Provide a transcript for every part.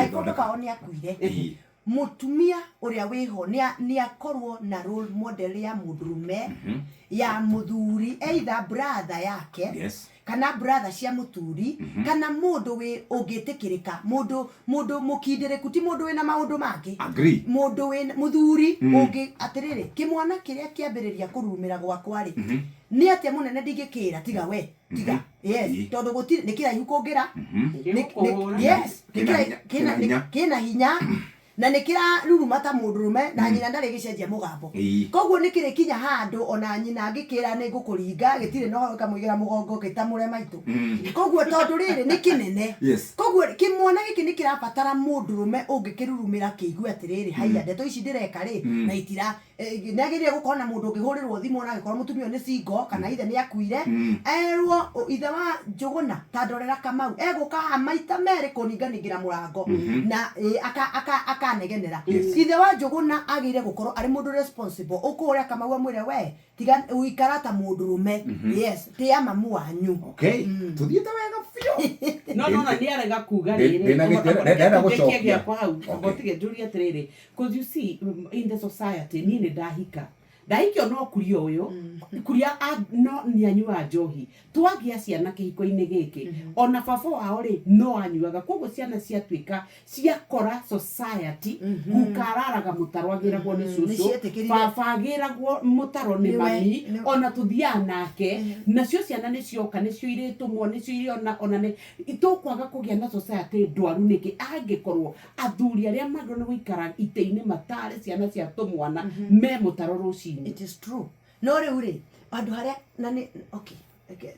Angĩkorwo Agĩthondeka. baba wao nĩ akuire, Mũtumia ũrĩa wĩho nĩ akorwo na role model ya mũndũrũme, ya mũthuri, either brother yake kana brother cia mũturi, kana mũndũ wĩ ũngĩtĩkĩrĩka, mũndũ mũndũ mũkindĩrĩku, ti mũndũ wĩna maũndũ mangĩ. Agree. Mũndũ wĩ mũthuri ũngĩ atĩrĩrĩ, kĩmwana kĩrĩa kĩambĩrĩria kũrurumĩra gwakwa rĩ, nĩ atĩa mũnene ndingĩkĩra tiga we. Tiga. Yes, tondũ gũtirĩ nĩ kĩraihu kũngĩra. Gĩgũkũhũra. Yes, nĩ Kĩna hinya, kĩna hinya. Kĩna hinya na nĩ kĩraruruma ta mũndũrũme na nyina ndarĩ gĩcenjia mũgambo. Koguo nĩ kĩrĩkinya handũ ona nyina angĩkĩra nĩ ngũkũringa gĩtirĩ na ũhoro gĩkamũigĩra mũgongo gĩtamũre maitũ. Koguo tondũ rĩrĩ nĩ kĩnene. Koguo kĩmwana gĩkĩ nĩ kĩrabatara mũndũrũme ũngĩkĩrurumĩra kĩigue atĩrĩrĩ, haiya ndeto ici ndĩreka rĩ na itira Eh, nĩ agĩrĩire gũkorwo na mũndũ ũngĩhũrĩrwo thimũ ona angĩkorwo mũtumia ũyũ nĩ single kana ithe nĩ akuire, erwo ithe wa Njũgũna ta ndorera Kamau egũka haha maita merĩ kũninganingĩra mũrango na akanegenera. Ithe wa Njũgũna agĩrĩire gũkorwo arĩ mũndũ responsible, ũkũhũrĩra Kamau amwĩre we tiga ũikara ta mũndũrũme, yes, tĩa mamu wanyu. Okay, tũthiĩte wega biũ. No no nĩ arega kuga Ndĩ- rĩrĩ. Ndĩna gĩtĩo, ndĩrenda gũcokia. Gĩakwa hau. Okay. Tige njũrie atĩrĩrĩ, 'cause you see, in the society niĩ nĩ ndahika, ndahikio no kuria ũyũ kuria no nĩ anyuaga njohi, twagĩa ciana kĩhiko-inĩ gĩkĩ, ona baba wao rĩ no anyuaga, koguo ciana ciatuĩka ciakora society, guka araraga mũtaro agĩragwo nĩ Nĩ cũcũ, cietĩkĩrire. Baba agĩragwo mũtaro nĩ Nĩwe, mami, ona tũthiaga nake, nacio ciana nĩ cioka, nĩcio irĩtũmwo, nĩcio irĩona, ona nĩ tũkwaga kũgĩa na society ndwaru nĩkĩ angĩkorwo athuri arĩa magĩrĩirwo nĩ gũikara itĩ-inĩ matare ciana cia tũmwana me mũtaro rũcinĩ? It is true, no rĩu rĩ andũ harĩa na nĩ okay,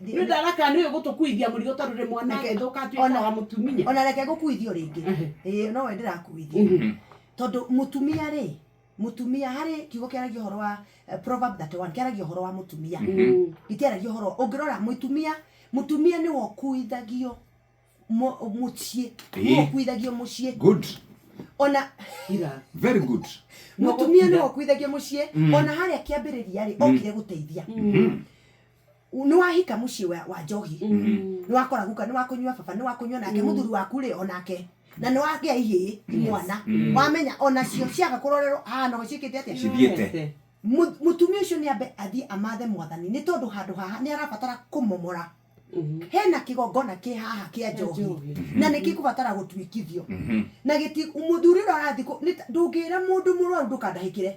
Nĩ ndaraka nĩ ũgũtũkuithia mũrigo tondũ rĩ mwana agĩthũka atuĩka wa mũtumia. Ona reke ngũkuithio rĩngĩ. Ĩĩ, nowe ndĩrakuithia tondũ mũtumia rĩ, mũtumia harĩ kiugo kĩaragia ũhoro wa Proverb 31 kĩaragia ũhoro wa mũtumia, gĩtiaragia ũhoro ũngĩrora mũtumia, mũtumia nĩwe ũkuithagio mũciĩ. Nĩwe ũkuithagio mũciĩ. Good. Ona Ira. Very good. Mũtumia nĩwe ũkuithagio mũciĩ. Ona harĩa kĩambĩrĩria rĩ, okire gũteithia. Nĩ wahika mũciĩ wa njohi, nĩ wakora guka nĩ wakũnyua, baba nĩ wakũnyua, nake mũthuri waku rĩ onake, na nĩ wagĩa ihĩĩ imwana, wamenya onacio ciaga kũrorerwo haha no ciĩkĩte atĩa? Cithiĩte. Mũtumia ũcio nĩ ambe athiĩ amathe mwathani, nĩ tondũ handũ haha nĩ arabatara kũmomora. Hena kĩgongona kĩ haha kĩa njohi na nĩ gĩkũbatara gũtuĩkithio na gĩti mũthuri ũrĩa ũrathiĩ ndũngĩra mũndũ mũrwaru ndũkandahĩkĩre,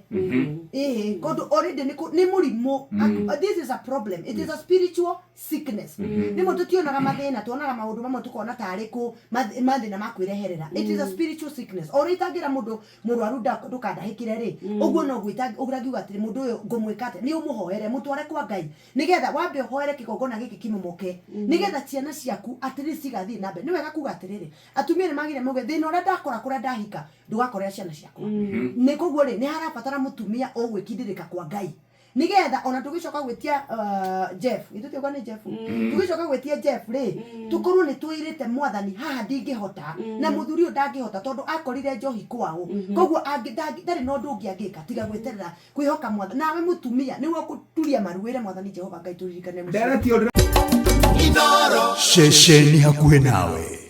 ĩhĩ, tondũ already nĩ mũrimũ. This is a problem, it is a spiritual sickness. Rĩmwe tũtionaga mathĩna, tuonaga maũndũ mamwe tũkona tarĩ kũ mathĩna ma kwĩreherera. It is a spiritual sickness. O ũrĩa itangĩra mũndũ mũrwaru ndũkandahĩkĩre rĩ, ũguo noguo ũrangiuga atĩrĩ, mũndũ ũyũ ngũmwĩka atĩa? Nĩ ũmũhoere, mũtware kwa Ngai, nĩgetha wambe ũhoere kĩgongona gĩkĩ kĩmomoke, nĩgetha ciana ciaku at least cigathiĩ na mbere. Nĩ wega kuga atĩrĩrĩ, atumia nĩ magire mauge thĩna ũrĩa ndakora kũrĩa ndahika ndũgakorera ciana ciakwa. Nĩ koguo rĩ, nĩ harabatara mũtumia ũgwĩkindĩrĩka kwa Ngai, nĩgetha ona tũgĩcoka gwĩtia Jeff, githĩ tũtiuga nĩ Jeff, tũgĩcoka gwĩtia Jeff rĩ, tũkorwo nĩ twĩrĩte mwathani haha ndingĩhota na mũthuri ũyũ ndangĩhota tondũ akorire njohi kwao, koguo ndarĩ na ũndũ ũngĩ angĩka tiga gwĩterera kwĩhoka mwathani. Nawe mũtumia nĩwe ũkũturia maru wĩre mwathani Jehova Ngai tũririkane mũciĩ. Ndereti ũndũ Ceceni hakuhĩ nawe.